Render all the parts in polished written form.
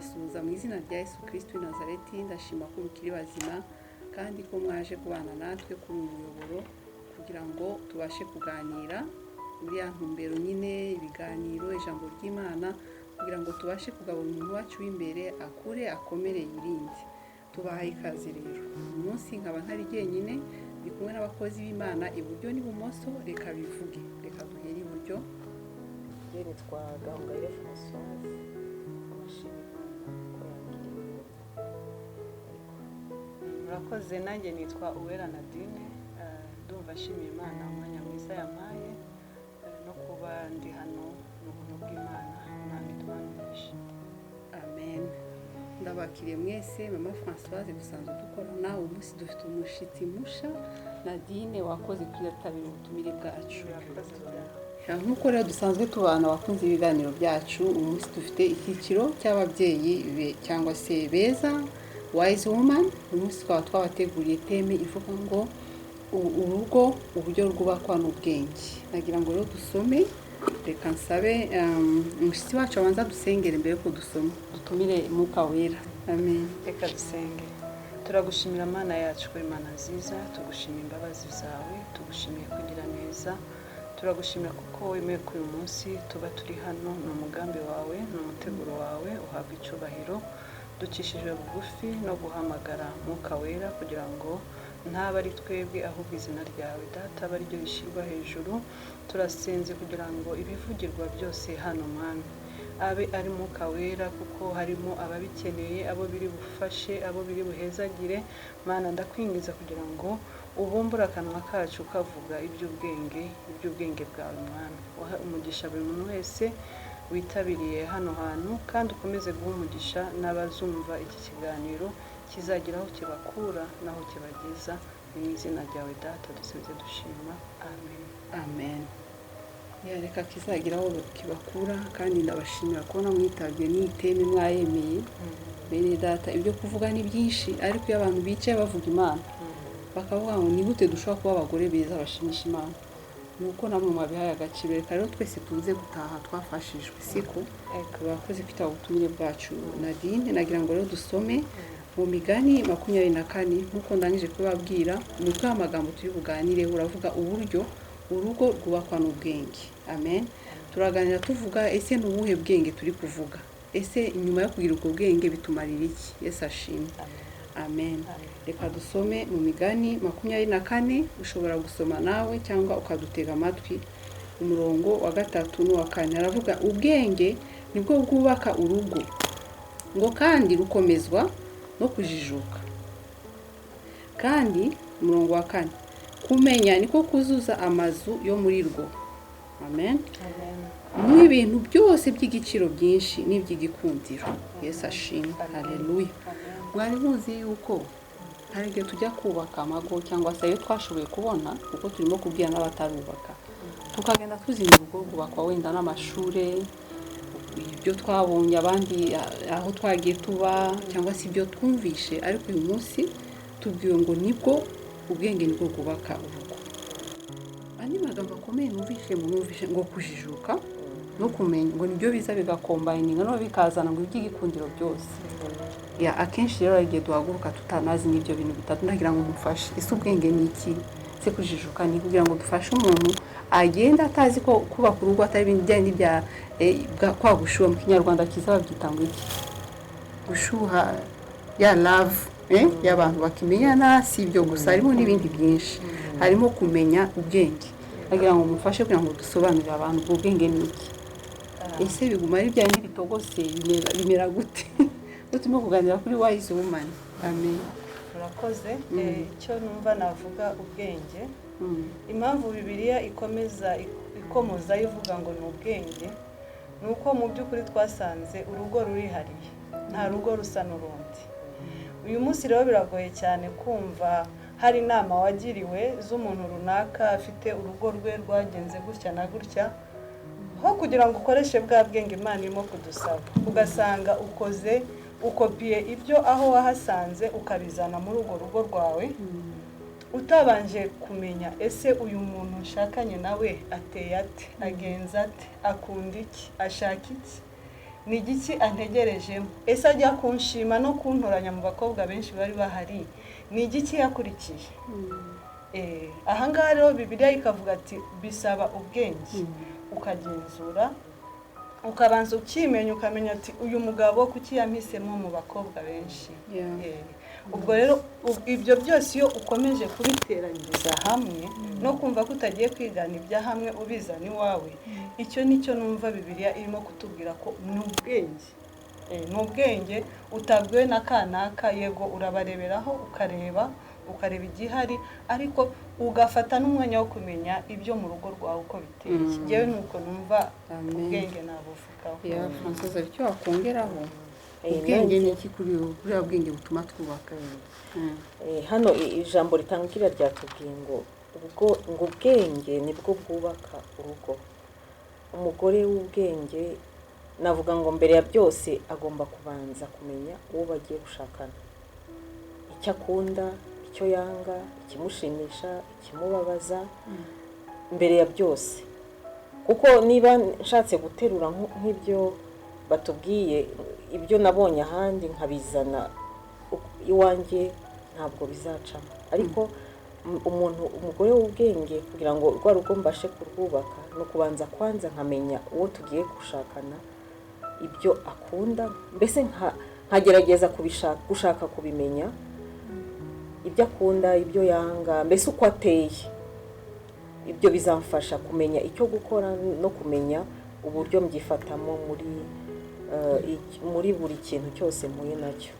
Kubasuhuza mu izina rya Yesu Kristo w'i Nazareti. Ndashima ko mukiri bazima kandi ko mwaje kubana natwe kuri uyu muyoboro kugira ngo tubashe kuganira muri ya ntumbero nyine, ibiganiro, ijambo ry'Imana, kugira ngo tubashe kugabura umuntu wacu w'imbere, akure, akomere, yirinde. Tubahaye ikaze rero. Uyu munsi nkaba ntari jyenyine, ndi kumwe n'abakozi b'Imana iburyo n'ibumoso. Reka bivuge, reka duhere iburyo. Njye nitwa Gahongayire Françoise, abashima Imana ko yangiriye ubuntu. Murakoze. Nanjye nitwa Uwera Nadine. Ndumva nshimiye Imana umwanya mwiza yampaye, no kuba ndi hano ni ubuntu bw'Imana. Imana iduhana umugisha. Amen. Ndabakiriye mwese. Mama Françoise dusanzwe dukorana, uyu munsi dufite umushyitsi musha, Nadine. Wakoze kwitabira ubutumire bwacu. Murakoze cyane. Nk'uko rero dusanzwe tubana, abakunzi b'ibiganiro byacu, uyu munsi dufite icyiciro cy'ababyeyi cyangwa se beza, wise woman. Uyu munsi twaba twabateguriye theme ivuga ngo urugo, uburyo rwubakwa n'ubwenge. Nagira ngo rero dusome. Reka nsabe umushyitsi wacu abanza dusengere mbere yuko dusoma, dutumire Mwuka Wera. Amen. Reka dusenge. Turagushimira, Mana yacu, kuri Imana nziza. Tugushimiye imbabazi zawe, tugushimiye kugira neza, turagushimira kuko wemeye ko uyu munsi tuba turi hano. Ni umugambi wawe, ni umuteguro wawe, uhabwa icyubahiro. Dukishijwe bugufi no guhamagara Mwuka Wera kugira ngo ntaba ari twebwe, ahubwo izina ryawe, Data, abe ariryo rishyirwa hejuru. Turasenze kugira ngo ibivugirwa byose hano, Mwami, abe ari Mwuka Wera, kuko harimo ababikeneye, abo biri bufashe, abo biri buhezagire. Mana, ndakwingiza kugira ngo ubumbure akanwa kacu kavuga iby'ubwenge, iby'ubwenge bwawe. Mwami, waha umugisha buri muntu wese witabiriye hano hantu, kandi ukomeze guha umugisha n'abazumva iki kiganiro, kizagira aho kibakura n'aho kibageza. Ni mu izina ryawe, Data, dusenze dushima. Amen. Amen. Ya, reka kizagira aho kibakura. Kandi ndabashimira kubona mwitabye n'iyi theme mwayemeye. Bene Data, ibyo kuvuga ni byinshi, ariko iyo abantu bicaye bavuga Imana, bakavuga ngo ni gute dushobora kuba abagore beza bashimisha Imana, ni uko namwe mwabihaye agaciro. Reka rero twese tuze gutaha twafashijwe, siko? Bakoze kwitaba ubutumire bwacu. Nadine, nagira ngo rero dusome mu Migani 24. Nk'uko ndangije kubabwira, umutwe w'amagambo turi buganire uravuga uburyo urugo rwubakwa n'ubwenge. Amen. Turaganira tuvuga: ese ni ubuhe bwenge turi kuvuga? Ese inyuma yo kugira ubwo bwenge bitumarira iki? Yesu ashimwe. Amen. Reka dusome mu Migani 24. Ushobora gusoma nawe cyangwa ukadutega amatwi. Umurongo wa gatatu n'uwa kane aravuga: "Ubwenge nibwo bwubaka urugo," ngo "kandi rukomezwa no kujijuka." Kandi umurongo wa kane: "Kumenya niko kuzuza amazu yo muri rwo." Amen. N'ibintu byose by'igiciro byinshi n'iby'igikundiro. Yesu ashimwe, haleluya. Mwari muzi yuko hari igihe tujya kubaka amago, cyangwa se ayo twashoboye kubona, kuko turimo kubwira n'abatarubaka, tukagenda tuzimya urugo rwubakwa wenda n'amashuri, ibyo twabonye abandi, aho twagiye tuba, cyangwa se ibyo twumvishe. Ariko uyu munsi tubwiwe ngo nibwo ubwenge nibwo bwubaka urugo. Andi magambo akomeye numvishe, numvishe ngo kujijuka no kumenya, ngo nibyo biza bigacombininga no bikazana ngo iby'igikundiro byose. Ya, akenshi rero hari igihe duhaguruka tutanazi n'ibyo bintu bitatu. Ndagira ngo mufashe: ese ubwenge ni iki? Se kujijuka ni? Kugira ngo dufashe umuntu agenda atazi ko kubaka urugo atari ibintu bijyanye n'ibya kwa gushuha. Mu Kinyarwanda cyiza babyita ngo iki? Gushuha, ya love y'abantu bakimenyana. Si ibyo gusa, harimo n'ibindi byinshi, harimo kumenya ubwenge. Ndagira ngo mufashe kugira ngo dusobanurire abantu ubwo bwenge ni iki. Ese biguma ari bya bindi bitogose? Bimera gute? Ubwo turimo kuganira kuri wise woman. Amen. Murakoze. Icyo numva navuga, ubwenge, impamvu Bibiliya ikomeza ikomoza ivuga ngo ni ubwenge, ni uko mu by'ukuri twasanze urugo rurihariye, nta rugo rusa n'urundi. Uyu munsi rero biragoye cyane kumva hari inama wagiriwe z'umuntu runaka afite urugo rwe rwagenze gutya na gutya, aho kugira ngo ukoreshe bwa bwenge Imana irimo kudusaba, ugasanga ukoze ukopiye ibyo aho wahasanze, ukabizana muri urwo rugo rwawe, utabanje kumenya: ese uyu muntu nshakanye nawe ateye ate, agenza ate, akunda iki, ashaka iki? Ni igiki antegerejemo? Ese ajya kunshima no kuntoranya mu bakobwa benshi bari bahari, ni igiki yakurikiye? Ahangaha rero Bibiliya ikavuga ati bisaba ubwenge, ukagenzura, ukabanza ukimenya, ukamenya ati uyu mugabo kuki yampisemo mu bakobwa benshi? Ubwo rero ibyo byose iyo ukomeje kubiteranyiriza hamwe no kumva ko utagiye kwigana ibya hamwe ubizana iwawe, icyo nicyo numva Bibiliya irimo kutubwira ko ni ubwenge. Ni ubwenge utabwiwe na kanaka. Yego, urabareberaho, ukareba igihari, ariko ugafata n'umwanya wo kumenya ibyo mu rugo rwawe uko biteye. Njyewe nuko numva ubwenge nabuvugaho. Ya Francoise, hari icyo wakongeraho? Ubwenge ni iki kuri wowe? Buriya bwenge butuma twubaka. Hano ijambo ritangira ryatubwiye ngo ubwo ngo ubwenge nibwo bwubaka urugo. Umugore w'ubwenge, navuga ngo mbere ya byose agomba kubanza kumenya uwo bagiye gushakana, icyo akunda, icyo yanga, ikimushimisha, ikimubabaza, mbere ya byose. Kuko niba nshatse guterura nk'ibyo batubwiye, ibyo nabonye ahandi nkabizana iwanjye, ntabwo bizacamo. Ariko umuntu, umugore w'ubwenge, kugira ngo rwa rugo mbashe kurwubaka, ni ukubanza kwanza nkamenya uwo tugiye gushakana, ibyo akunda, mbese nkagerageza gushaka kubimenya, ibyo akunda, ibyo yanga, mbese uko ateye. Ibyo bizamfasha kumenya icyo gukora no kumenya uburyo mbyifatamo muri buri kintu cyose mpuye nacyo.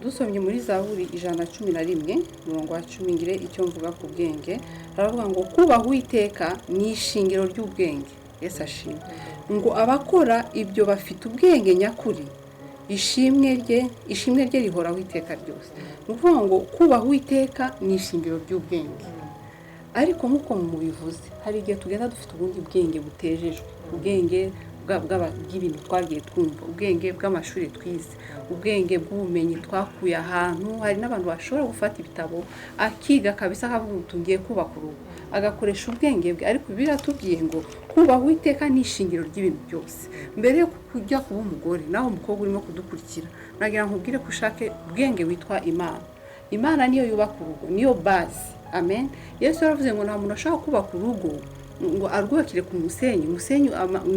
Dusomye muri Zaburi 111 umurongo wa 10, ngire icyo mvuga ku bwenge. Haravuga ngo kubaha Uwiteka ni ishingiro ry'ubwenge. Yesu ashimwe. Ngo abakora ibyo bafite ubwenge nyakuri, ishimwe rye rihoraho iteka ryose. Ni ukuvuga ngo kubaha Uwiteka ni ishingiro ry'ubwenge. Ariko nk'uko mubivuze, hari igihe tugenda dufite ubundi bwenge butejejwe, ubwenge bw'ibintu twagiye twumva, ubwenge bw'amashuri twize, ubwenge bw'ubumenyi twakuye ahantu. Hari n'abantu bashobora gufata ibitabo akiga kabisa, akavuga ngo tugiye kubaka urugo, agakoresha ubwenge bwe. Ariko biratubwiye ngo kubaha Uwiteka ni ishingiro ry'ibintu byose. Mbere yo kujya kuba umugore, nawe umukobwa urimo kudukurikira, nagira ngo nkubwire ko ushake ubwenge witwa Imana. Imana niyo yubaka urugo, niyo base. Amen. Yesu yaravuze ngo nta muntu ashobora kubaka urugo ngo arwubakire ku musenyi. Umusenyi,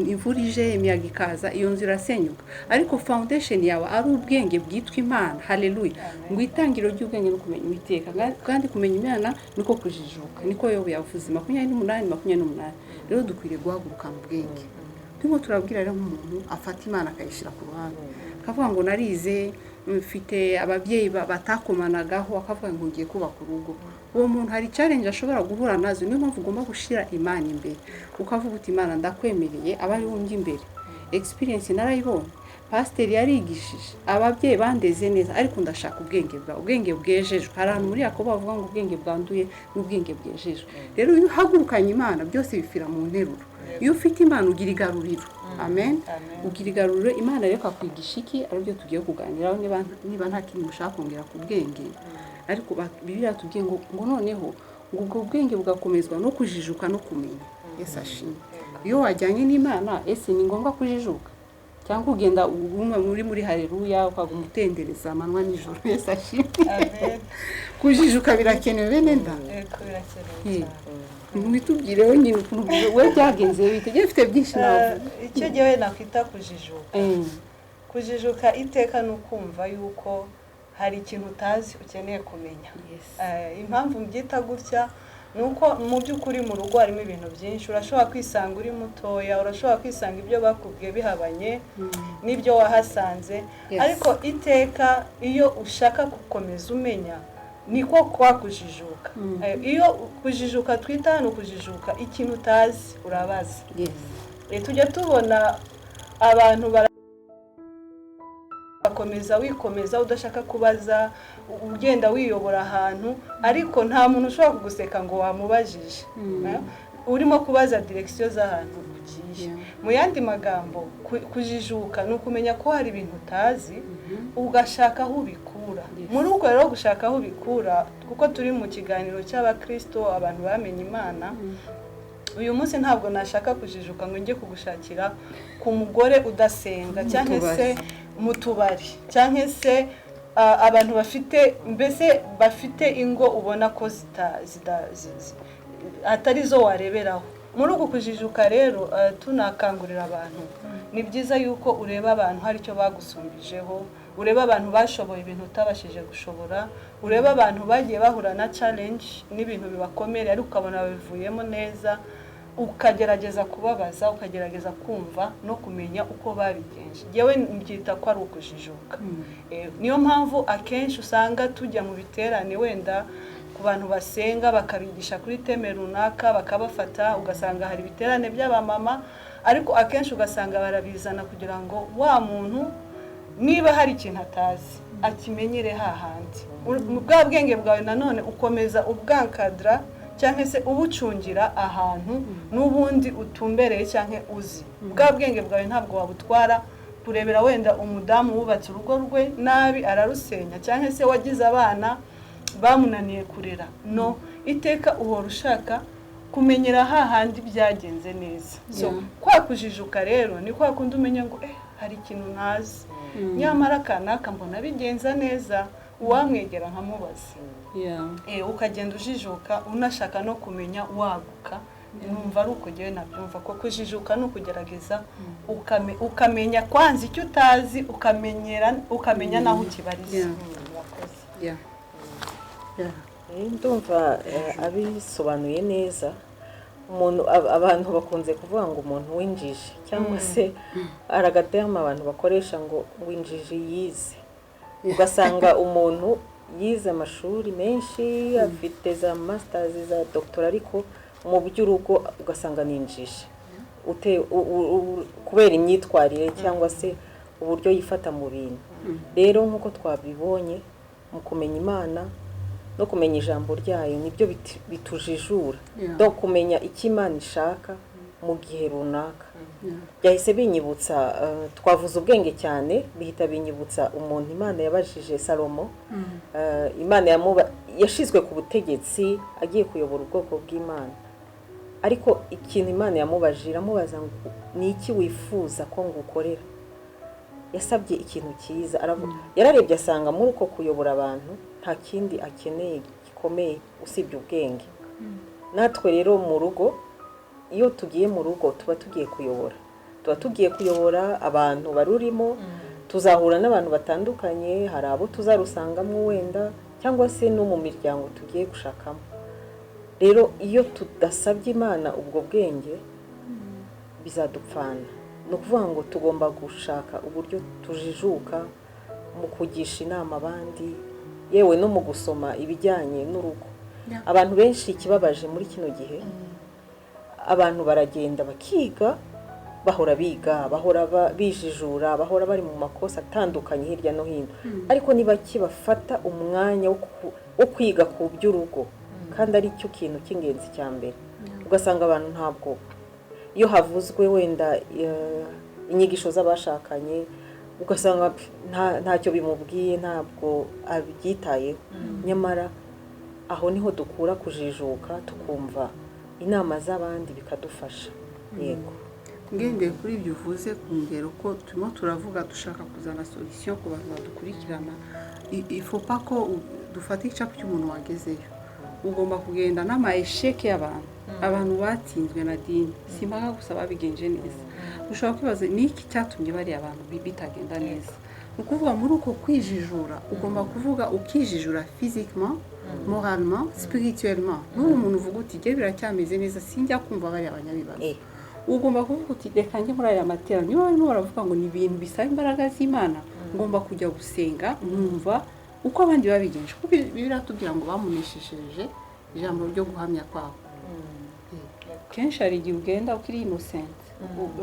imvura ije, imiyaga ikaza, iyo nzu irasenyuka. Ariko foundation yawe ari ubwenge bwitwa Imana. Haleluya. Ngo itangiriro ry'ubwenge no kumenya Uwiteka, kandi kumenya Imana niko kujijuka, niko Yobu yavuze 28:28. Rero dukwiriye guhaguruka mu bwenge. Turimo turabwira rero nk'umuntu afata Imana akayishyira ku ruhande, akavuga ngo narize, mfite ababyeyi batakomanagaho, akavuga ngo ngiye kubaka urugo. Uwo muntu hari challenge ashobora guhura nazo. Niyo mpamvu ugomba gushyira Imana imbere, ukavuga uti Imana ndakwemereye, aba ari njya imbere. Experience narayibonye, pasiteri yarigishije, ababyeyi bandeze neza, ariko ndashaka ubwenge bwawe, ubwenge bwejejwe. Hari ahantu muri Yakobo bavuga ngo ubwenge bwanduye n'ubwenge bwejejwe. Rero iyo uhagurukanye Imana, byose bifira mu nteruro. Iyo ufite Imana ugira igaruriro. Amen. Ugira igaruriro. Imana rero ikakwigisha iki, aribyo tugiye kuganiraho, niba nta kintu mushaka kongera ku bwenge. Ariko Bibiliya yatubwiye ngo noneho ngo ubwo bwenge bugakomezwa no kujijuka no kumenya. Yesu ashimwe. Iyo wajyanye n'Imana, ese ni ngombwa kujijuka, cyangwa ugenda uguma muri haleluya, ukaguma utendereza amanywa nijoro? Yesu ashimwe. Amen. Kujijuka birakenewe, bene nda? Yego, birakenewe cyane. Witubwireho nyine ukuntu we byagenze bite. Njye mfite byinshi navuga. Icyo gihe nakwita kujijuka, kujijuka iteka ni ukumva yuko hari ikintu utazi ukeneye kumenya. Impamvu mbyita gutya ni uko mu by'ukuri mu rugo harimo ibintu byinshi. Urashobora kwisanga uri mutoya, urashobora kwisanga ibyo bakubwiye bihabanye n'ibyo wahasanze. Ariko iteka iyo ushaka gukomeza umenya, niko kwa kujijuka. Iyo kujijuka twita hano kujijuka, ikintu utazi urabaza. Tujya tubona abantu barakomeza wikomeza, udashaka kubaza, ugenda wiyobora ahantu, ariko nta muntu ushobora kuguseka ngo wamubajije. Urimo kubaza direction z'ahantu ugiye. Mu yandi magambo, kujijuka ni ukumenya ko hari ibintu utazi, ugashaka aho ubikura. Muri uko rero gushaka aho ubikura, kuko turi mu kiganiro cy'abakristo, abantu bamenye Imana. Uyu munsi ntabwo nashaka kujijuka ngo njye kugushakira ku mugore udasenga cyangwa se mu tubari cyangwa se abantu bafite, mbese bafite ingo ubona ko atari zo wareberaho. Muri uku kujijuka rero, tunakangurira abantu, ni byiza yuko ureba abantu hari icyo bagusumbijeho, ureba abantu bashoboye ibintu utabashije gushobora, ureba abantu bagiye bahura na challenge n'ibintu bibakomereye ariko ukabona babivuyemo neza, ukagerageza kubabaza, ukagerageza kumva no kumenya uko babigenje. Yewe, mbyita ko ari ukujijuka. Niyo mpamvu akenshi usanga tujya mu biterane, wenda ku bantu basenga, bakabigisha kuri thème runaka, bakabafata, ugasanga hari ibiterane by'abamama, ariko akenshi ugasanga barabizana kugira ngo wa muntu niba hari ikintu atazi akimenyere hahandi. Bwa bwenge bwawe nanone ukomeza ubwankadara cyangwa se ubucungira ahantu n'ubundi utumbereye cyangwa uzi. Bwa bwenge bwawe ntabwo wabutwara kurebera wenda umudamu wubatse urugo rwe nabi ararusenya, cyangwa se wagize abana bamunaniye kurera. No iteka uhora ushaka kumenyera hahandi byagenze neza. So kwa kujijuka rero ni kwa kundi umenya ngo hari ikintu ntazi, nyamara kanaka mbona bigenza neza, uwamwegera nkamubaza. Ukagenda ujijuka, unashaka no kumenya, waguka. Numva ari uko ngewe nabyumva, ko kujijuka ni ukugerageza ukamenya kwanza icyo utazi, ukamenyera, ukamenya n'aho ukibariza. Murakoze. Ndumva abisobanuye neza. Umuntu abantu bakunze kuvuga ngo umuntu w'injiji, cyangwa se hari agaterme abantu bakoresha ngo winjiji yize, ugasanga umuntu yize amashuri menshi, afite za masters, za doctorat, ariko mu by'urugo ugasanga ni injiji kubera imyitwarire cyangwa se uburyo yifata mu bintu. Rero nk'uko twabibonye, mu kumenya Imana no kumenya ijambo ryayo nibyo bitujijura do kumenya icyo Imana ishaka mu gihe runaka. Byahise binyibutsa, twavuze ubwenge cyane, bihita binyibutsa umuntu Imana yabajije, Salomo. Imana yashizwe ku butegetsi agiye kuyobora ubwoko bw'Imana, ariko ikintu Imana yamubajije, iramubaza ngo: "Ni iki wifuza ko ngukorera?" Yasabye ikintu cyiza. Yararebye asanga muri uko kuyobora abantu nta kindi akeneye gikomeye usibye ubwenge. Natwe rero mu rugo, iyo tugiye mu rugo tuba tugiye kuyobora, tuba tugiye kuyobora abantu barurimo. Tuzahura n'abantu batandukanye, hari abo tuzarusangamo wenda, cyangwa se no mu miryango tugiye gushakamo. Rero iyo tudasabye Imana ubwo bwenge, bizadupfana. Ni ukuvuga ngo tugomba gushaka uburyo tujijuka mu kugisha inama abandi, yewe no mu gusoma ibijyanye n'urugo. Abantu benshi, ikibabaje muri kino gihe, abantu baragenda bakiga, bahora biga, bahora bijijura, bahora bari mu makosa atandukanye hirya no hino, ariko ni bake bafata umwanya wo kwiga ku by'urugo, kandi ari cyo kintu cy'ingenzi cya mbere. Ugasanga abantu ntabwo, iyo havuzwe wenda inyigisho z'abashakanye, ugasanga ntacyo bimubwiye, ntabwo abyitayeho. Nyamara aho niho dukura kujijuka, tukumva inama z'abandi bikadufasha. Yego. Ngendeye kuri ibyo uvuze, ku ngero ko turimo turavuga, dushaka kuzana solution ku bantu badukurikirana, ifopa ko dufata igicapu cy'umuntu wagezeyo. Ugomba kugenda n'ama échecs y'abantu, abantu batsinzwe na dini, si impaka gusa babigenje neza. Ushobora kwibaza ni iki cyatumye bariya abantu bitagenda neza. Ni ukuvuga muri uko kwijijura, ugomba kuvuga ukijijura physiquement, moralement, spirituellement. N'ubu umuntu uvuga uti: "Jye biracyameze neza, sinjya kumva bariya abanyabibazo." Ugomba kuvuga uti: "Reka njye muri aya materaniro, niba barimo baravuga ngo ni ibintu bisaba imbaraga z'Imana, ngomba kujya gusenga nkumva uko abandi babigenje," kuko biratubwira ngo bamuneshejeje ijambo ryo guhamya kwabo. Kenshi hari igihe ugenda ukiri innocent,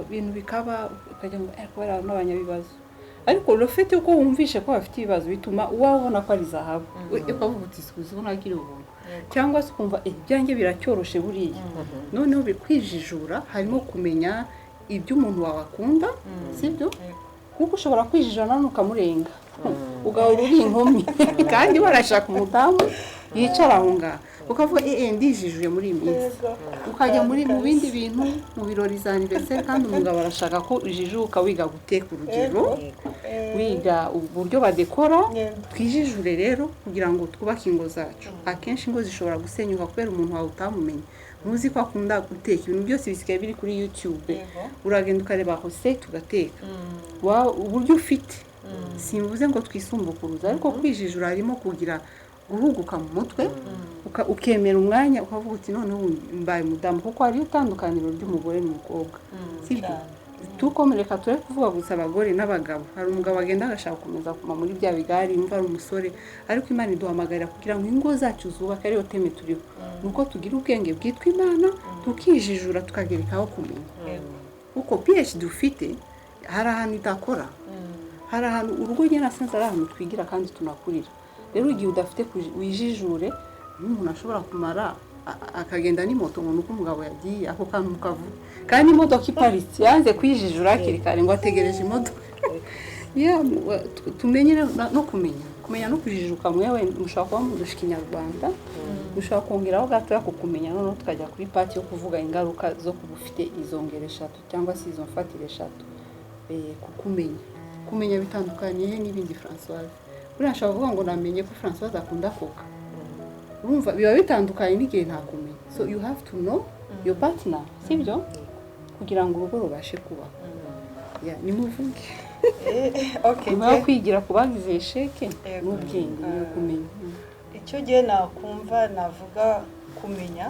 ibintu bikaba ukajya ngo kubera n'abanyabibazo, ariko ufite uko wumvishe ko bafite ibibazo bituma uba ubona ko ari zahabu, ukavuga uti: "Sikuzi ubona ubuntu," cyangwa se ukumva: "Ibyanjye biracyoroshe buriya." Noneho bikwijijura harimo kumenya ibyo umuntu wawe akunda, sibyo? Kuko ushobora kwijijura nanone ukamurenga, ugahora uri inkumi kandi warashaka umudamu yicara aho ngaho. Ukavuga ndijijuye muri iyi minsi, ukajya muri mu bindi bintu, mu birori za anniversaire, kandi umugabo arashaka ko ujijuka, wiga guteka, urugero, wiga uburyo badekora. Twijijure rero kugira ngo twubake ingo zacu. Akenshi ingo zishobora gusenyuka kubera umuntu wawe utamumenye, ntuzi ko akunda guteka. Ibintu byose bisigaye biri kuri YouTube, uragenda ukareba recette ugateka. Uburyo ufite, simvuze ngo twisumbukuruze, ariko kwijijura harimo kugira guhuguka mu mutwe, ukemera umwanya, ukavuga uti: "Noneho ubu mbaye umudamu," kuko hariho itandukaniro ry'umugore n'umukobwa, sibyo? Tukomereka, ture kuvuga gusa abagore n'abagabo. Hari umugabo agenda agashaka gukomeza kuguma muri bya bigari, yumva ari umusore, ariko Imana iduhamagarira kugira ngo ingo zacu zubake, ariyo thème turiho, ni uko tugira ubwenge bwitwa Imana, tukijijura, tukagerekaho kumenya, kuko PhD ufite hari ahantu idakora, hari ahantu urugo nyine asanze ari ahantu twigira kandi tunakurira. Rero igihe udafite wijijure, nk'umuntu ashobora kumara akagenda n'imoto ngo nuko umugabo yagiye, ako kantu kavuga, kandi imodoka iparitse, yanze kwijijura hakiri kare ngo ategereje imodoka. Yeah, tumenye no kumenya, kumenya no kujijuka. Mwewe mushobora kuba mudusha Ikinyarwanda, mushobora kongeraho gatoya ku kumenya, noneho tukajya kuri part yo kuvuga ingaruka zo kuba ufite izo ngero eshatu cyangwa se izo mfatiro eshatu. Kukumenya, kumenya bitandukanye n'ibindi. Françoise, buriya nshobora kuvuga ngo namenye ko Françoise akunda Coca, urumva biba bitandukanye n'igihe ntakumenya. So you have to know your partner, sibyo, kugira ngo urugo rubashe kubaho. Yeah, nimuvuge. Okay. Nyuma yo kwigira ku bagize échec Yego. n'ubwenge niyo kumenya. Icyo gihe nakumva navuga kumenya,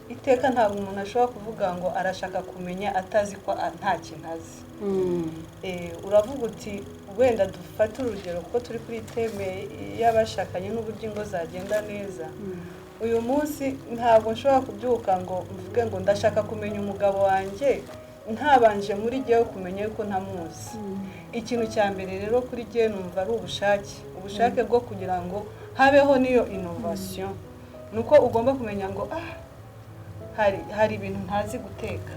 iteka ntabwo umuntu ashobora kuvuga ngo arashaka kumenya atazi ko nta kintu azi. Uravuga uti wenda dufate urugero, kuko turi kuri thème y'abashakanye n'uburyo ingo zagenda neza. Uyu munsi ntabwo nshobora kubyuka ngo mvuge ngo ndashaka kumenya umugabo wanjye ntabanje muri jyewe kumenya yuko ntamuzi. Ikintu cya mbere rero kuri jyewe numva ari ubushake, ubushake bwo kugira ngo habeho n'iyo innovation. Ni uko ugomba kumenya ngo hari ibintu ntazi guteka.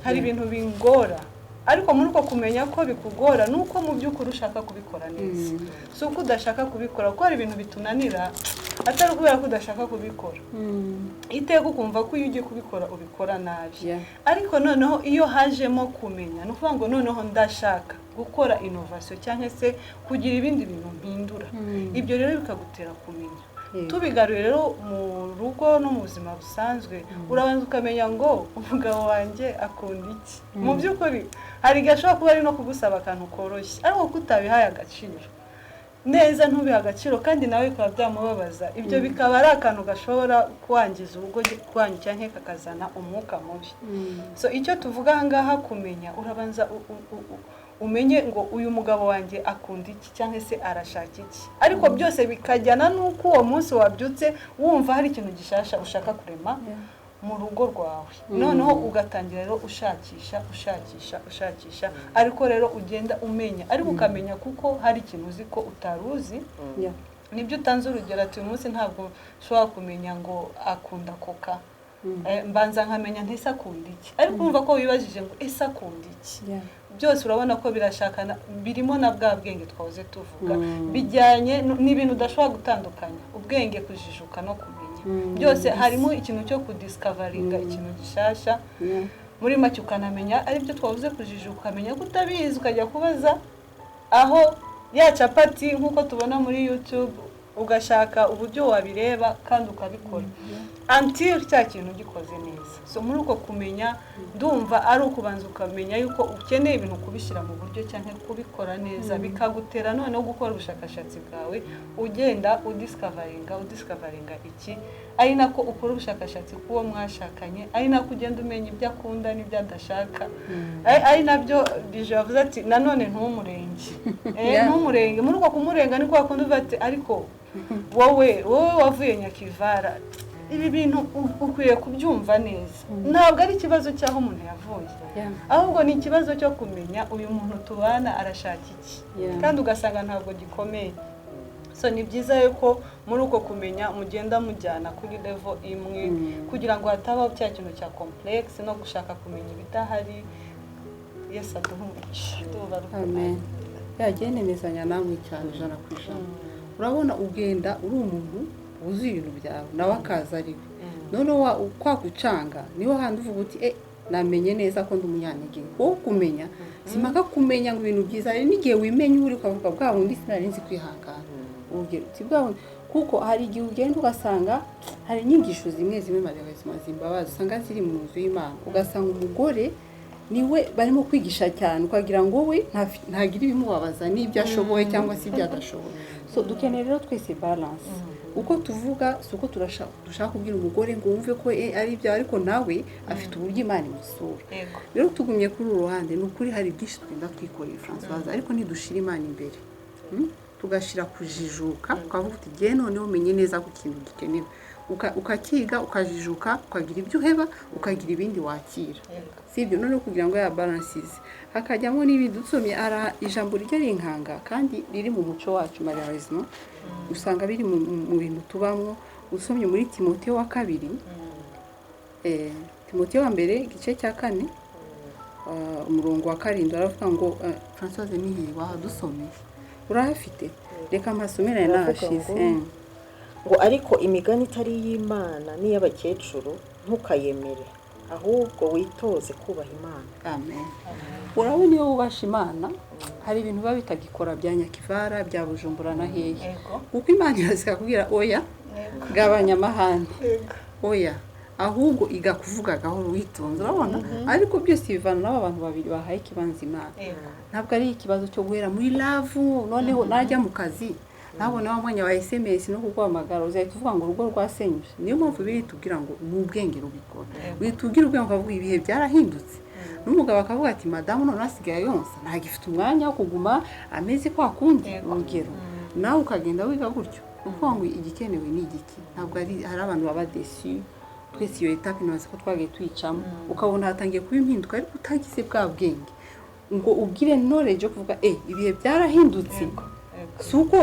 Hari ibintu bingora, ariko muri uko kumenya ko bikugora ni uko mu by'ukuri ushaka kubikora neza, si uko udashaka kubikora, kuko hari ibintu bitunanira atari ukubera ko udashaka kubikora. Iteka ukumva ko iyo ugiye kubikora ubikora nabi. Ariko noneho iyo hajemo kumenya, ni ukuvuga ngo noneho ndashaka gukora innovation cyangwa se kugira ibindi bintu mpindura. Ibyo rero bikagutera kumenya. Tubigaruye rero mu rugo no mu buzima busanzwe, urabanza ukamenya ngo umugabo wanjye akunda iki. Mu by'ukuri hari igihe ashobora kuba ari no kugusaba akantu koroshye, ariko kuko utabihaye agaciro neza, ntubihe agaciro, kandi nawe bikaba byamubabaza. Ibyo bikaba ari akantu gashobora kwangiza urugo rwanyu cyangwa kakazana umwuka mubi. So icyo tuvuga aha ngaha kumenya, urabanza umenye ngo uyu mugabo wanjye akunda iki cyangwa se arashaka iki, ariko byose bikajyana n'uko uwo munsi wabyutse wumva hari ikintu gishasha ushaka kurema mu rugo rwawe. Noneho ugatangira rero ushakisha, ushakisha, ushakisha, ariko rero ugenda umenya, ariko ukamenya kuko hari ikintu uzi ko utari uzi. Nibyo utanze urugero ati uyu munsi ntabwo nshobora kumenya ngo akunda Coca. Mbanza nkamenya nti ese akunda iki, ariko urumva ko wibajije ngo ese akunda iki. Byose urabona ko birashakana, birimo na bwa bwenge twahoze tuvuga, bijyanye n'ibintu udashobora gutandukanya, ubwenge, kujijuka no kumenya. Byose harimo ikintu cyo kudiscoveringa ikintu gishasha. Muri make ukanamenya, aribyo twavuze kujijuka, ukamenya ko utabizi, ukajya kubaza aho ya capati nk'uko tubona muri YouTube, ugashaka uburyo wabireba kandi ukabikora until cya kintu gikoze neza. So muri uko kumenya, ndumva ari ukubanza ukamenya yuko ukeneye ibintu kubishyira mu buryo cyangwa kubikora neza, bikagutera noneho gukora ubushakashatsi bwawe, ugenda udiscoveringa, udiscoveringa iki, ari nako ukora ubushakashatsi k'uwo mwashakanye, ari nako ugenda umenya ibyo akunda n'ibyo adashaka, ari nabyo bije bavuze ati nanone ntumurenge. Ntumurenge. Muri uko kumurenga ni kwa kundi uvuga ati ariko wowe wavuye Nyakivara, ibi bintu ukwiye kubyumva neza. Ntabwo ari ikibazo cy'aho umuntu yavuye, ahubwo ni ikibazo cyo kumenya uyu muntu tubana arashaka iki, kandi ugasanga ntabwo gikomeye. So ni byiza yuko muri uko kumenya mugenda mujyana kuri level imwe, kugira ngo hatabaho cya kintu cya complexe no gushaka kumenya ibidahari. Yesu aduhe umugisha. Ndumva ari uko. Amen. Yagiye nemezanya namwe cyane 100%. Urabona ugenda uri umuntu. Wuzuye ibintu byawe, nawe akaza ari we. Noneho kwa gucanga niho handi uvuga uti: "Namenye neza ko ndi umunyantege nke." Wowe kumenya simpaka kumenya ngo ibintu byiza, hari n'igihe wimenya uri ukavuga: "Bwa bundi sinari nzi kwihangana." Urugero, uti bwa bundi, kuko hari igihe ugenda ugasanga hari inyigisho zimwe zimwe maremare zimbabaza, usanga ziri mu nzu y'Imana, ugasanga umugore niwe barimo kwigisha cyane, ukagira ngo we ntagira ibimubabaza n'ibyo ashoboye cyangwa se ibyo adashoboye. So dukeneye rero twese balance. Uko tuvuga si uko dushaka kubwira umugore ngo wumve ko ari ibyo, ariko nawe afite uburyo Imana imusura. Rero tugumye kuri uru ruhande, ni ukuri hari byinshi tugenda twikoreye, Francoise, ariko ntidushira Imana imbere, Tugashyira kujijuka, ukavuga uti: "Ngewe noneho umenye neza ko ikintu gikenewe." Ukakiga, ukajijuka, ukagira ibyo uheba, ukagira ibindi wakira. Si ibyo noneho kugira ngo ya balansize hakajyamo n'ibindi dusomye ara ijambo rijya rinkanga kandi riri mu muco wacu. Malheureusement usanga biri mu bintu tubamo. Usomye muri Timoteyo wa kabiri, Timoteyo wa mbere, igice cya 4, umurongo wa 7, aravuga ngo, Francoise, nihe wahadusomeye? Urahafite? Reka mpasomere. Aravuga Nahashize. Ngo ariko imigani itari iy'Imana n'iy'abakecuru ntukayemere, ahubwo witoze kubaha Imana. Amen. Urabona, iyo wubasha Imana hari ibintu biba bitagikora bya nyakivara, bya Bujumbura na hehe, kuko Imana iraza ikakubwira: "Oya, gabanya amahane, oya." Ahubwo iga kuvuga gahoro witonze, urabona. Ariko byose bivana n'aba bantu babiri bahaye ikibanza Imana. Ntabwo ari ikibazo cyo guhera muri love. Noneho najya mu kazi ntabona wa mwanya wa SMS no kuguhamagara, uzahita uvuga ngo urugo rwasenyutse. Niyo mpamvu biri tubwira ngo ni ubwenge rubikora. Witubwira ubwenge, ukavuga ibihe byarahindutse, n'umugabo akavuga ati: "Madamu none asigaye yonsa, ntagifite umwanya wo kuguma ameze kwa kundi." Urugero, nawe ukagenda wiga gutyo. Ni ukuvuga ngo igikenewe ni igiki? Ntabwo ari hari abantu baba déçus. Twese iyo étape ntibazi ko twagiye tuyicamo, ukabona hatangiye kuba impinduka, ariko utagize bwa bwenge ngo ubwire knowledge yo kuvuga: "Ibihe byarahindutse, si uko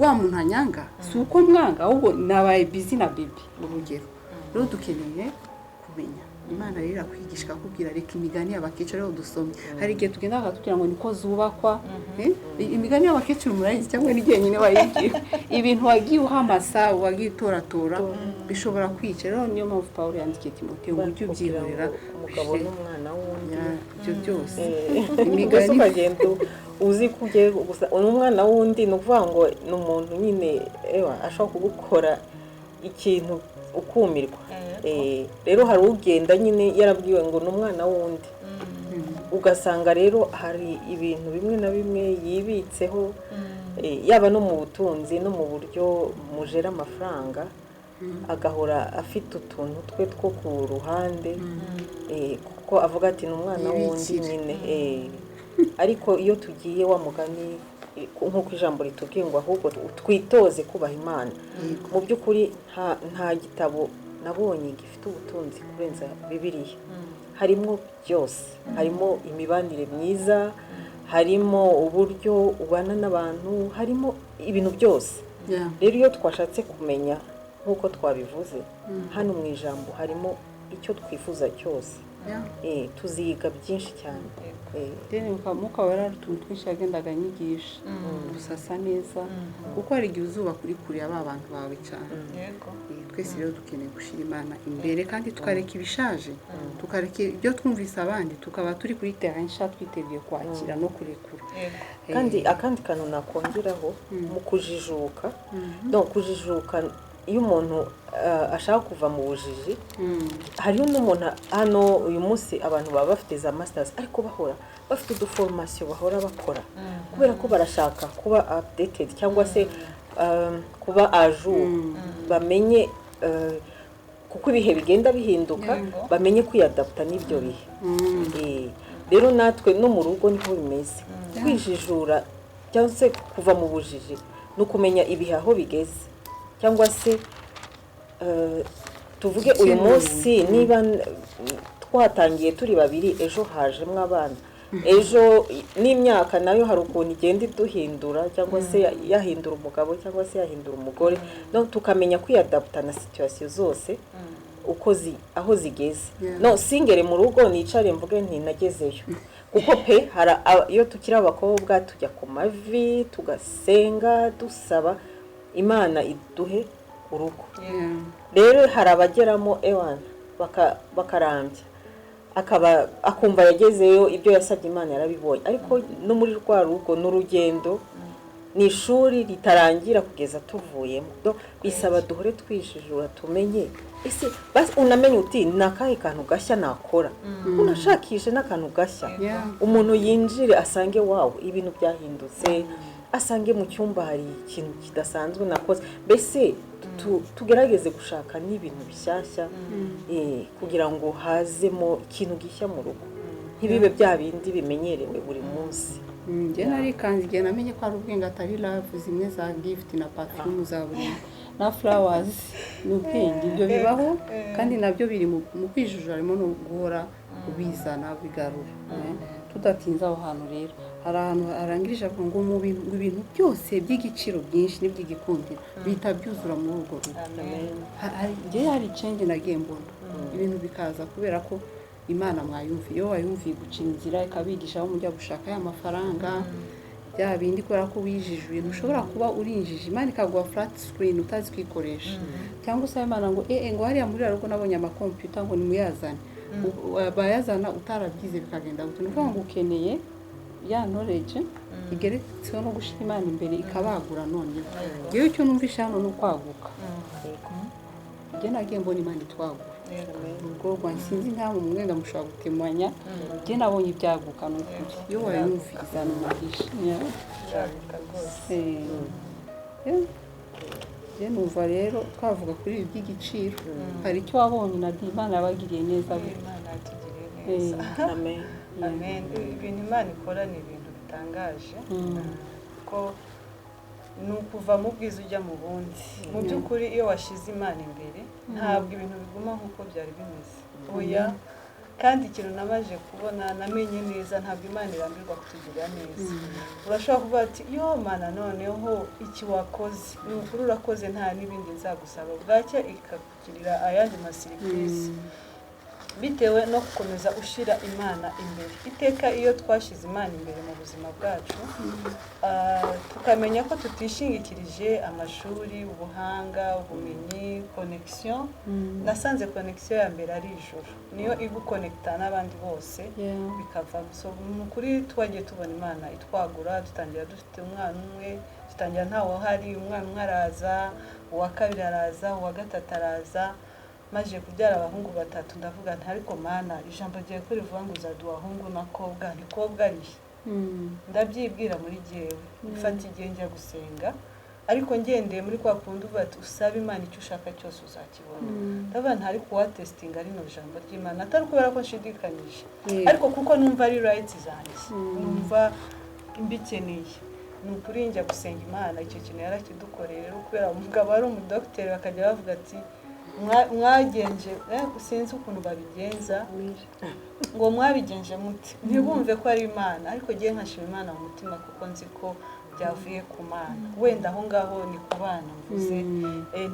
wa muntu anyanga, si uko mwanga, ahubwo nabaye busy na bébé." Urugero, rero dukeneye kumenya Imana. Rero irakwigisha, ikakubwira: "Reka imigani y'abakecuru." Rero dusomye, hari igihe tugenda bakatubwira ngo niko zubakwa. Imigani y'abakecuru murayizi cyangwa ni nyine wayibwira? Ibintu wagiye uhamasa, wagiye utoratora, bishobora kwica. Rero niyo mpamvu Paul yandikiye Timoteyo ngo ujye Bakubwira ubyihorera. ngo umugabo n'umwana w'undi. Ya, ibyo byose Mbese imigani ukagenda uzi ko ugiye gusa umwana w'undi, ni ukuvuga ngo ni umuntu nyine, ewa, ashobora kugukora ikintu ukumirwa. Rero hari ugenda nyine yarabwiwe ngo ni umwana w'undi, ugasanga rero hari ibintu bimwe na bimwe yibitseho, yaba no mu butunzi no mu buryo mujera amafaranga, agahora afite utuntu twe two ku ruhande, kuko avuga ati: "Ni umwana w'undi." Yibikira. Nyine, ariko iyo tugiye wa mugani, nk'uko ijambo ritubwiye ngo ahubwo twitoze kubaha Imana, mu by'ukuri nta gitabo nabonye gifite ubutunzi kurenza Bibiliya. Harimo byose, harimo imibanire myiza, harimo uburyo ubana n'abantu, harimo ibintu byose. Rero iyo twashatse kumenya nk'uko twabivuze hano mu ijambo, harimo icyo twifuza cyose. Tuziga byinshi cyane. Rero Mwuka Wera hari utuntu twinshi yagendaga anyigisha gusasa neza, kuko hari igihe uzuba kuri kure ya ba bantu bawe cyane. Twese rero dukeneye gushyira Imana imbere kandi tukareka ibishaje, tukareka ibyo twumvise abandi, tukaba turi kuri terrain nshya, twiteguye kwakira no kurekura. Kandi akandi kantu nakongeraho mu kujijuka, no kujijuka, iyo umuntu ashaka kuva mu bujiji, hariho n'umuntu hano uyu munsi abantu baba bafite za masters, ariko bahora bafite uduformation bahora bakora kubera ko barashaka kuba updated cyangwa se kuba à jour, bamenye kuko ibihe bigenda bihinduka, bamenye kwiyadaputa n'ibyo bihe. Rero natwe no mu rugo niko bimeze. Kwijijura cyangwa se kuva mu bujiji ni ukumenya ibihe aho bigeze, cyangwa se tuvuge uyu Igikenewe. munsi niba twatangiye turi babiri, ejo hajemo abana, ejo n'imyaka nayo hari ukuntu igenda iduhindura, cyangwa se yahindura umugabo cyangwa se yahindura umugore, no tukamenya kwiyadaputa na situation zose uko aho zigeze. No singere mu rugo nicare mvuge nti nagezeyo, kuko pe hari iyo tukiri abakobwa tujya ku mavi tugasenga, dusaba Imana iduhe urugo. Yeah. Rero hari abageramo ewana bakarambya, akaba akumva yagezeyo, ibyo yasabye Imana yarabibonye, ariko no muri rwa rugo ni urugendo, ni ishuri ritarangira kugeza tuvuyemo. Bisaba duhore twijijura, tumenye ese basi unamenye uti ni akahe kantu gashya nakora, unashakishe n'akantu gashya. Yeah. Umuntu yinjire asange wawe ibintu byahindutse, asange mu cyumba hari ikintu kidasanzwe nakoze. Mbese tugerageze gushaka n'ibintu bishyashya, kugira ngo hazemo ikintu gishya mu rugo, ntibibe bya bindi bimenyerewe buri munsi. Njye narikanze igihe namenye ko ari ubwenge, atari love zimwe za gift na perfume za buri na flowers. Ni ubwenge, ibyo bibaho kandi nabyo biri mu kwijujura, harimo no guhora ubizana bigarura. Tudatinze aho hantu rero, hari ahantu arangirije avuga ngo mu ngo ibintu byose by'igiciro byinshi n'iby'igikundiro bihita byuzura muri urwo rugo. Amen. Njye hari change nagiye mbona, ibintu bikaza kubera ko Imana mwayumviye. Iyo wayumviye guca inzira, ikabigisha aho mujya gushaka ya mafaranga, bya bindi, kubera ko wijijuye. Ntushobora kuba urinjije, Imana ikaguha flat screen utazi kwikoresha, cyangwa usaba Imana ngo ngo hariya muri rugo nabonye amakompiyuta, ngo nimuyazane. Bayazana utarabyize, bikagenda gute? Ni ukuvuga ngo ukeneye ya knowledge igeretseho no gushyira Imana imbere, ikabagura. Noneho ngewe icyo numvishe hano ni ukwaguka. Njye nagiye mbona Imana itwagura urugo rwanjye. Sinzi nkaho mu mwenda mushobora gutemanya, njye nabonye ibyaguka. Ni ukuri, iyo wayumviye izana umugisha. Yeah. Byaguka rwose. Njye numva rero twavuga kuri ibi by'igiciro. Hari icyo wabonye na Imana yabagiriye neza gute? Imana yatugiriye neza. Amen. Amen. Ibintu Imana ikora ni ibintu bitangaje, ko ni ukuva mu bwiza ujya mu bundi. Mu by'ukuri, iyo washyize Imana imbere, ntabwo ibintu biguma nk'uko byari bimeze, oya. Kandi ikintu namaze kubona, namenye neza, ntabwo Imana irambirwa kutugirira neza. Urashobora kuvuga ati: "Yo Mana, noneho iki wakoze, ni ukuri urakoze, nta n'ibindi nzagusaba." Bwacya ikakugirira ayandi ma surprise, bitewe no gukomeza ushyira Imana imbere iteka. Iyo twashyize Imana imbere mu buzima bwacu, tukamenya ko tutishingikirije amashuri, ubuhanga, ubumenyi, connection. Nasanze connection ya mbere ari ijuru, niyo igukonekita n'abandi bose, bikavamo. So mu kuri twagiye tubona Imana itwagura. Dutangira dufite umwana umwe, dutangira ntawe uhari, umwana umwe araza, uwa kabiri araza, uwa gatatu araza. Maze kubyara abahungu batatu, ndavuga nti: "Ariko Mana, ijambo ryawe ko rivuga ngo uzaduha abahungu na kobwa, ni kobwa rihe?" Ndabyibwira muri jyewe, mfata igihe njya gusenga, ariko ngendeye muri kwa kundi uvuga ati usaba Imana icyo ushaka cyose uzakibona. Ndavuga nti: "Ariko uwatesitinga rino jambo ry'Imana, atari kubera ko nshidikanyije, ariko kuko numva ari right zanjye, numva mbikeneye." Ni ukuri njya gusenga Imana, icyo kintu yarakidukoreye. Rero kubera umugabo ari umudogiteri, bakajya bavuga ati mwagenje, sinzi ukuntu babigenza, ngo mwabigenje muti, ntibumve ko ari Imana. Ariko ngiye nkashima Imana mu mutima, kuko nzi ko byavuye ku Mana. Wenda aho ngaho ni ku bana mvuze.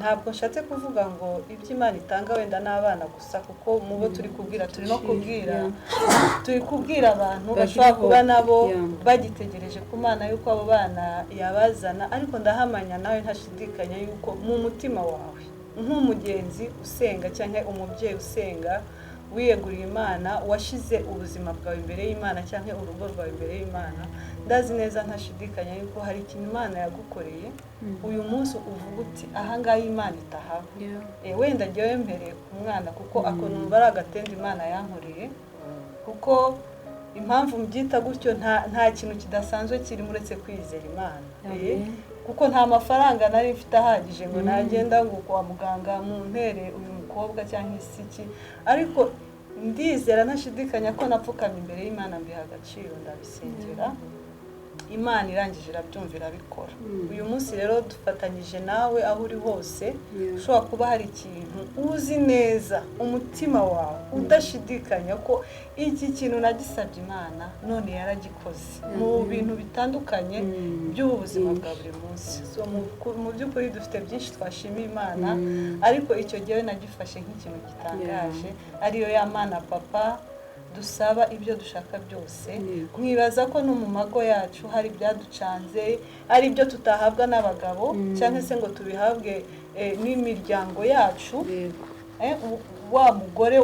Ntabwo nshatse kuvuga ngo ibyo Imana itanga wenda n'abana gusa, kuko mu bo turi kubwira, turi no kubwira, turi kubwira abantu Bagira bashobora kuba hope, nabo bagitegereje ku Mana yuko abo bana yabazana. Ariko ndahamanya nawe ntashidikanya yuko mu mutima wawe, nk'umugenzi usenga cyangwa umubyeyi usenga wiyeguriye Imana, washyize ubuzima bwawe imbere y'Imana cyangwa urugo rwawe imbere y'Imana, ndazi neza ntashidikanya yuko hari ikintu Imana yagukoreye uyu munsi uvuga uti: "Ahangaha Imana itahaba." Wenda njyewe mpereye ku mwana, kuko ako numva ari agatenda Imana yankoreye, kuko impamvu mbyita gutyo, nta kintu kidasanzwe kirimo uretse kwizera Imana. Kuko nta mafaranga nari mfite ahagije ngo nagenda ngo kwa muganga mu ntere uyu mukobwa cyangwa isiki, ariko ndizera ntashidikanya ko napfukamye imbere y'Imana, mbiha agaciro, ndabisengera, Imana irangije irabyumva, irabikora. Uyu munsi rero dufatanyije nawe aho uri hose, ushobora kuba hari ikintu uzi neza umutima wawe udashidikanya ko iki kintu nagisabye Imana none yaragikoze, mu bintu bitandukanye by'ubu buzima bwa buri munsi. So, mu by'ukuri dufite byinshi twashimiye Imana, ariko icyo gihe nagifashe nk'ikintu gitangaje, ariyo ya Mana papa dusaba ibyo dushaka byose. Nkibaza ko no mu mago yacu hari ibyaducanze, ari ibyo tutahabwa n'abagabo cyangwa se ngo tubihabwe. n'imiryango yacu. Yego. Wa mugore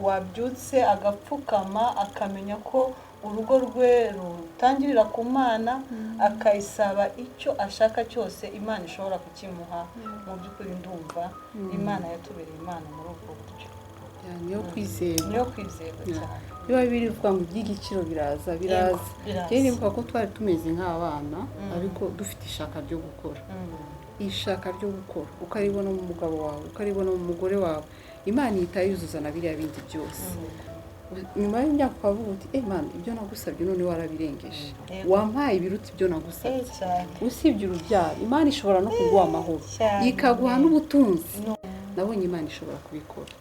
wabyutse agapfukama, akamenya ko urugo rwe rutangirira ku Mana, akayisaba icyo ashaka cyose, Imana ishobora kukimuha. Mu by'ukuri ndumva Imana yatubereye Imana muri ubwo buryo. Niyo kwizerwa. Niyo kwizerwa cyane. Biba birivuga ngo iby'igiciro biraza, biraza. Biraza. Rero nibuka ko twari tumeze nk'abana, ariko dufite ishaka ryo gukora. Ishaka ryo gukora ukaribona mu mugabo wawe, ukaribona mu mugore wawe, Imana ihita yuzuza na biriya bindi byose. Nyuma y'imyaka ukavuga uti: "Eh Mana, ibyo nagusabye none warabirengeje." Wampaye ibiruta ibyo nagusabye. Cyane. Usibye urubyaro, Imana ishobora no kuguha amahoro, ikaguha n'ubutunzi. Nabonye Imana ishobora kubikora,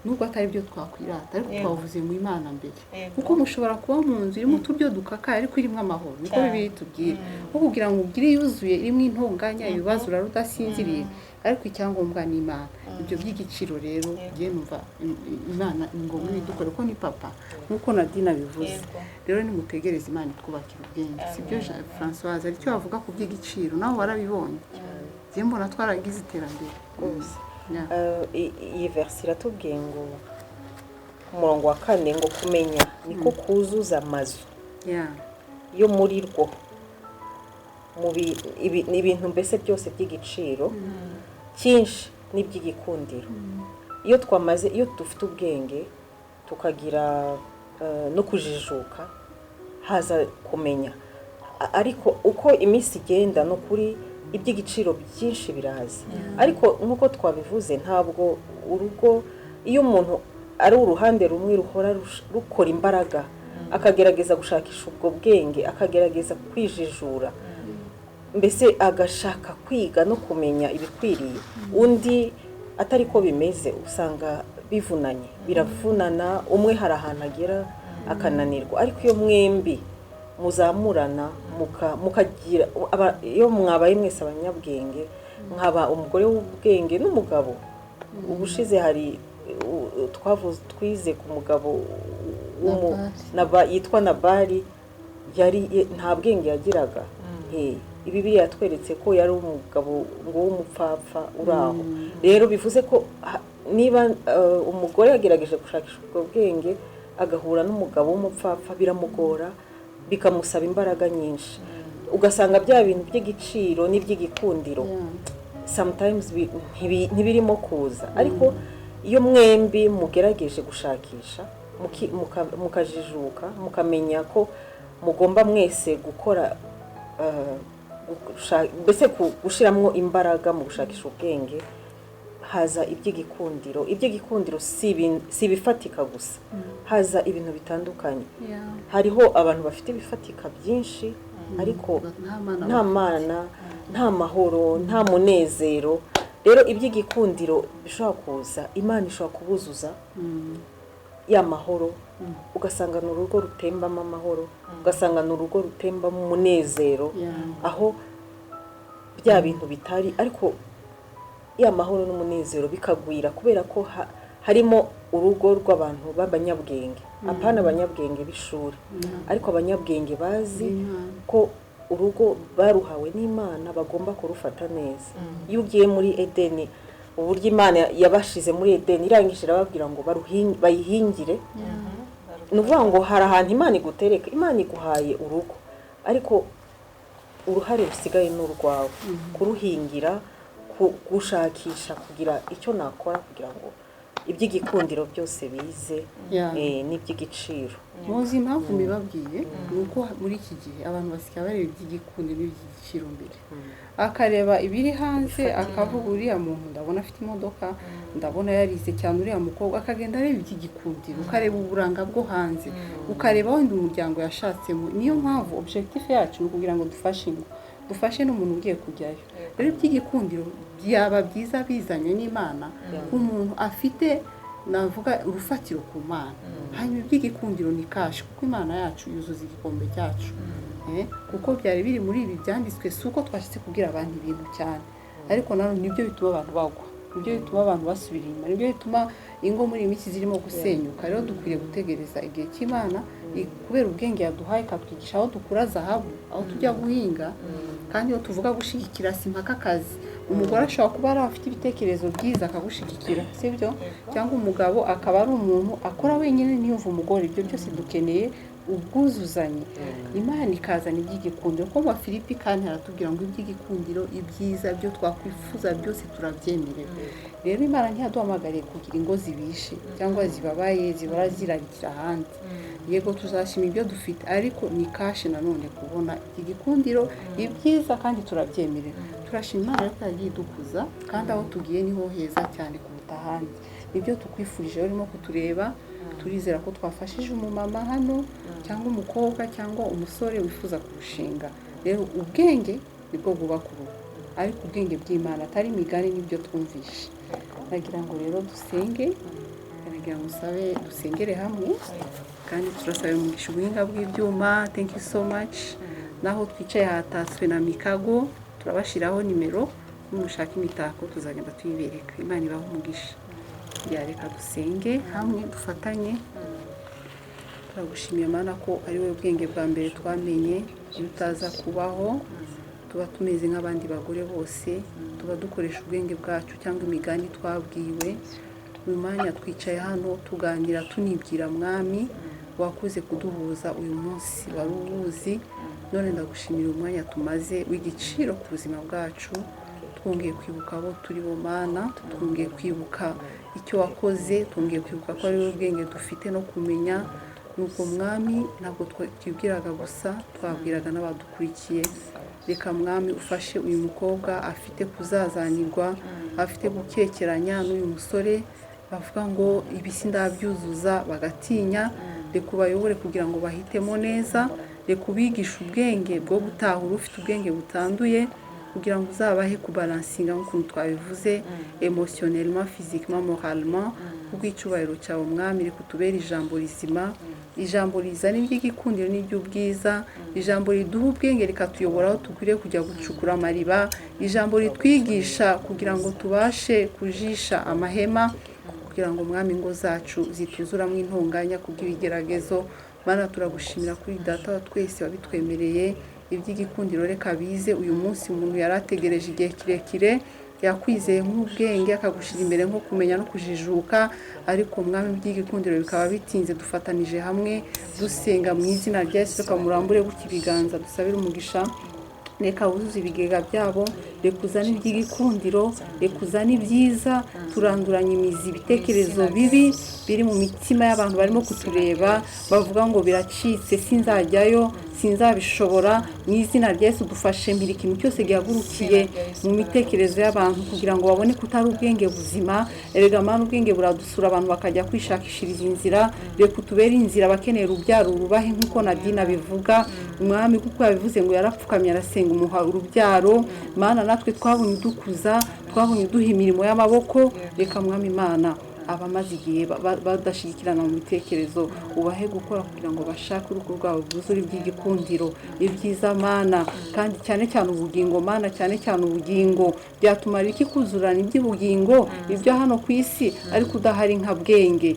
nubwo atari byo twakwirata, ariko twavuze mu Imana mbere, kuko mushobora kuba mu nzu irimo uturyo dukakaye ariko irimo amahoro, niko Bibiliya itubwira. Nko kugira ngo ugire yuzuye irimo intonganya, ibibazo, urara udasinziriye, ariko icyangombwa ni Imana. Ibyo by'igiciro rero, njye numva Imana ni ngombwa ibidukore, kuko ni papa, nk'uko Nadine abivuze. Rero nimutegereze Imana itwubakira ubwenge, sibyo? Francoise, hari icyo wavuga ku by'igiciro? Nawe warabibonye. Njye mbona twaragize iterambere Rwose. Yeah. Iyi verse iratubwiye ngo ku murongo wa 4 ngo kumenya niko kuzuza amazu yo muri rwo mu ni ibintu mbese byose by'igiciro cyinshi n'iby'igikundiro. Iyo twamaze, iyo dufite ubwenge, tukagira no kujijuka, haza kumenya. Ariko uko iminsi igenda, ni ukuri iby'igiciro byinshi biraza. Ariko nk'uko twabivuze, ntabwo urugo, iyo umuntu ari uruhande rumwe ruhora rukora imbaraga, akagerageza gushakisha ubwo bwenge, akagerageza kwijijura, mbese agashaka kwiga no kumenya ibikwiriye, undi atari ko bimeze, usanga bivunanye, biravunana. Umwe hari ahantu agera akananirwa. Ariko iyo mwembi muzamurana, mukagira iyo mwabaye mwese abanyabwenge, nkaba umugore w'ubwenge n'umugabo. Ubushize hari twavuze, twize ku mugabo Nabali. Yitwa Nabali, yari nta bwenge yagiraga. Bibiliya yatweretse ko yari umugabo ngo w'umupfapfa uri aho. Rero bivuze ko niba umugore yagerageje gushakisha ubwo bwenge, agahura n'umugabo w'umupfapfa, biramugora, bikamusaba imbaraga nyinshi, ugasanga bya bintu by'igiciro n'iby'igikundiro sometimes ntibirimo kuza. Ariko iyo mwembi mugerageje gushakisha, mukajijuka, mukamenya ko mugomba mwese gukora, mbese gushiramwo imbaraga mu gushakisha ubwenge, haza iby'igikundiro. Iby'igikundiro si ibifatika gusa, haza ibintu bitandukanye. Hariho abantu bafite ibifatika byinshi, ariko nta Mana. Nta Mana, nta mahoro, nta munezero. Rero iby'igikundiro bishobora kuza, Imana ishobora kubuzuza ya mahoro, ugasanga ni urugo rutembamo amahoro, ugasanga ni urugo rutembamo umunezero, aho bya bintu bitari, ariko ya mahoro n'umunezero bikagwira, kubera ko harimo urugo rw'abantu b'abanyabwenge, apana abanyabwenge b'ishuri, ariko abanyabwenge bazi B'Imana. ko urugo baruhawe n'Imana, bagomba kurufata neza. Iyo ugiye muri Edeni, uburyo Imana yabashize muri Edeni, irangije irababwira ngo bayihingire. Ni ukuvuga ngo hari ahantu Imana igutereka, Imana iguhaye urugo, ariko uruhare rusigaye ni urwawe kuruhingira, gushakisha kugira icyo nakora kugira ngo iby'igikundiro byose bize, n'iby'igiciro. Muzi impamvu mbibabwiye? Ni uko muri iki gihe abantu basigaye bareba iby'igikundiro n'iby'igiciro mbere, akareba ibiri hanze, akavuga: "Uriya muntu ndabona afite imodoka, ndabona yarize cyane, uriya mukobwa," akagenda areba iby'igikundiro, ukareba uburanga bwo hanze, ukareba wenda umuryango yashatsemo. Niyo mpamvu objectif yacu ni ukugira ngo dufashe ingo, dufashe n'umuntu ugiye kujyayo. Rero iby'igikundiro byaba byiza bizanye n'Imana, umuntu afite, navuga, urufatiro ku Mana. Hanyuma iby'igikundiro ni cash, kuko Imana yacu yuzuza igikombe cyacu. Kuko byari biri muri ibi byanditswe, si uko twashatse kubwira abantu ibintu cyane, ariko nanone nibyo bituma abantu bagwa, nibyo bituma abantu basubira inyuma, nibyo bituma ingo muri iyi minsi zirimo gusenyuka. Rero dukwiriye gutegereza igihe cy'Imana, kubera ubwenge yaduhaye, ikatwigisha aho dukura zahabu, aho tujya guhinga. Kandi iyo tuvuga gushyigikira, si impaka akazi, Umugore ashobora kuba ari afite ibitekerezo byiza akagushigikira, sibyo? Cyangwa umugabo akaba ari umuntu akora wenyine ntiyumve umugore. Ibyo byose dukeneye ubwuzuzanye. Imana ikazana iby'igikundiro, kuko mu Bafilipi kandi haratubwira ngo iby'igikundiro, ibyiza byo twakwifuza byose turabyemerewe. Rero Imana ntiyaduhamagariye kugira ingo zibishe cyangwa zibabaye, zihora zirarikira ahandi. Yego, tuzashima ibyo dufite, ariko ni cash nanone kubona igikundiro, ibyiza, kandi turabyemerewe. Turashima Imana ko yagiye idukuza, kandi aho tugiye niho heza cyane kuruta ahandi. Nibyo tukwifurije. Urimo kutureba, turizera ko twafashije umumama hano cyangwa umukobwa cyangwa umusore wifuza kurushinga. Rero ubwenge nibwo bwubaka urugo, ariko ubwenge bw'Imana, atari imigani n'ibyo twumvishe. Nagira ngo rero dusenge, nagira ngo usabe dusengere hamwe, kandi turasaba umugisha ubuhinga bw'ibyuma. Thank you so much. Naho twicaye hatatswe na Mikago, turabashyiraho nimero, nimushaka imitako tuzagenda tuyibereka. Imana ibahe umugisha. Reka dusenge hamwe dufatanye. Turagushimiye Mana ko ari wowe bwenge bwa mbere twamenye. Iyo utaza kubaho, tuba tumeze nk'abandi bagore bose, tuba dukoresha ubwenge bwacu cyangwa imigani twabwiwe. Uyu mwanya twicaye hano tuganira, tunibwira, Mwami, wakoze kuduhuza uyu munsi, wari uwuzi. None ndagushimira umwanya tumaze w'igiciro ku buzima bwacu. Twongeye kwibuka abo turi bo, Mana, twongeye kwibuka icyo wakoze, twongeye kwibuka ko ari wowe bwenge dufite no kumenya. Nuko Mwami, ntabwo twibwiraga gusa, twabwiraga n'abadukurikiye. Reka Mwami ufashe uyu mukobwa afite kuzazanirwa, afite gukekeranya, n'uyu musore bavuga ngo ibi sindabyuzuza, bagatinya. Reka ubayobore kugira ngo bahitemo neza. Reka ubigishe ubwenge bwo gutahura ufite ubwenge butanduye, kugira ngo uzabahe kubalancinga nk'ukuntu twabivuze, émotionnellement, physiquement, moralement, kubw'icyubahiro cyawe. Mwami, reka utubere ijambo rizima, ijambo rizana iby'igikundiro n'iby'ubwiza, ijambo riduha ubwenge rikatuyobora aho dukwiriye kujya gucukura amariba, ijambo ritwigisha kugira ngo tubashe kujisha amahema, kugira ngo, Mwami, ingo zacu zituzuramo intonganya kubw'ibigeragezo. Mana, turagushimira kuri Data wa twese wabitwemereye. Iby'igikundiro reka bize uyu munsi. Umuntu yari ategereje igihe kirekire, yakwizeye nk'ubwenge, akagushyira imbere nko kumenya no kujijuka, ariko Mwami, iby'igikundiro bikaba bitinze. Dufatanije hamwe dusenga mu izina rya Yesu. Reka murambure gutya ibiganza, dusabire umugisha. Reka wuzuze ibigega byabo, reka uzane iby'igikundiro, reka uzane ibyiza. Turanduranye imizi ibitekerezo bibi biri mu mitima y'abantu barimo kutureba, bavuga ngo biracitse, sinzajyayo, sinzabishobora. Mu izina rya Yesu, dufashe mpiri ikintu cyose gihagurukiye mu mitekerereze y'abantu kugira ngo babone ko utari ubwenge buzima. Erega Mana, ubwenge buradusura, abantu bakajya kwishakishiriza inzira. Reka utubere inzira. Abakeneye urubyaro urubahe, nk'uko Nadine abivuga, Umwami, kuko yabivuze ngo yarapfukamye arasenga, umuha urubyaro. Mana, natwe twabonye udukuza, twabonye uduha imirimo y'amaboko. Reka Mwami Imana, abamaze igihe badashyigikirana mu bitekerezo, ubahe gukora kugira ngo bashake urugo rwabo rwuzure iby'igikundiro, ibyiza, Mana, kandi cyane cyane ubugingo. Mana, cyane cyane ubugingo. Byatumara iki kuzurana iby'ubugingo, ibyo hano ku isi, ariko udahari nka bwenge?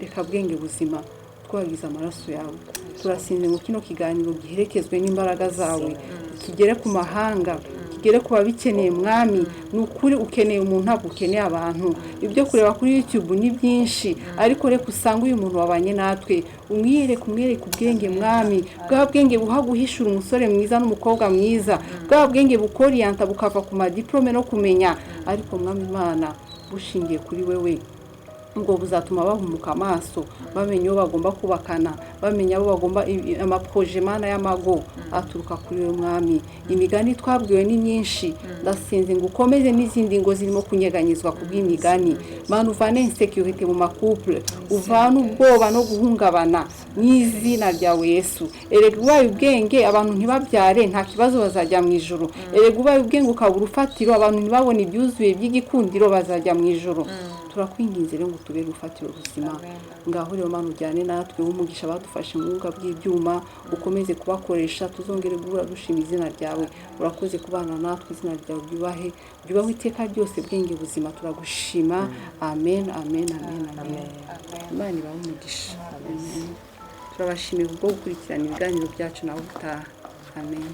Reka bwenge buzima twagize amaraso yawe. Turasinze ngo kino kiganiro giherekezwe n'imbaraga zawe, kigere ku mahanga, kigere ku babikeneye. Mwami, ni ukuri ukeneye umuntu, ntabwo ukeneye abantu. Ibyo kureba kuri YouTube ni byinshi, ariko reka usange uyu muntu wabanye natwe, umwiyereke, umwereke ubwenge, Mwami, bwa bwenge buha guhishura umusore mwiza n'umukobwa mwiza, bwa bwenge bukoriyanta bukava ku madiplome no kumenya, ariko Mwami Imana, bushingiye kuri wewe, ngo buzatuma bahumuka amaso, bamenya uwo bagomba kubakana, bamenya abo bagomba amaprojet, Mana, y'amago aturuka kuri uyu Mwami. Imigani twabwiwe ni myinshi. Ndasinze ngo ukomeze n'izindi ngo zirimo kunyeganyezwa ku bw'imigani. Mana, uvane insécurité mu macouple, uvane ubwoba no guhungabana mu izina ryawe Yesu. Erega ubaye ubwenge abantu ntibabyare, nta kibazo, bazajya mu ijuru. Erega ubaye ubwenge ukabura urufatiro, abantu ntibabone ibyuzuye by'igikundiro, bazajya mu ijuru. Turakwinginze rero ngo tubere urufatiro ruzima. Ngaho rero Mana, ujyane natwe, w'umugisha badufashe mu buga bw'ibyuma, ukomeze kubakoresha, tuzongere guhura dushima izina ryawe. Urakoze kubana natwe, izina ryawe ryubahe, ryubahwe iteka ryose. Bwenge buzima, turagushima. Amen, amen, amen, amen. Imana ibahe umugisha. Amen. Turabashimiye kubwo gukurikirana ibiganiro byacu. Nawe utaha. Amen.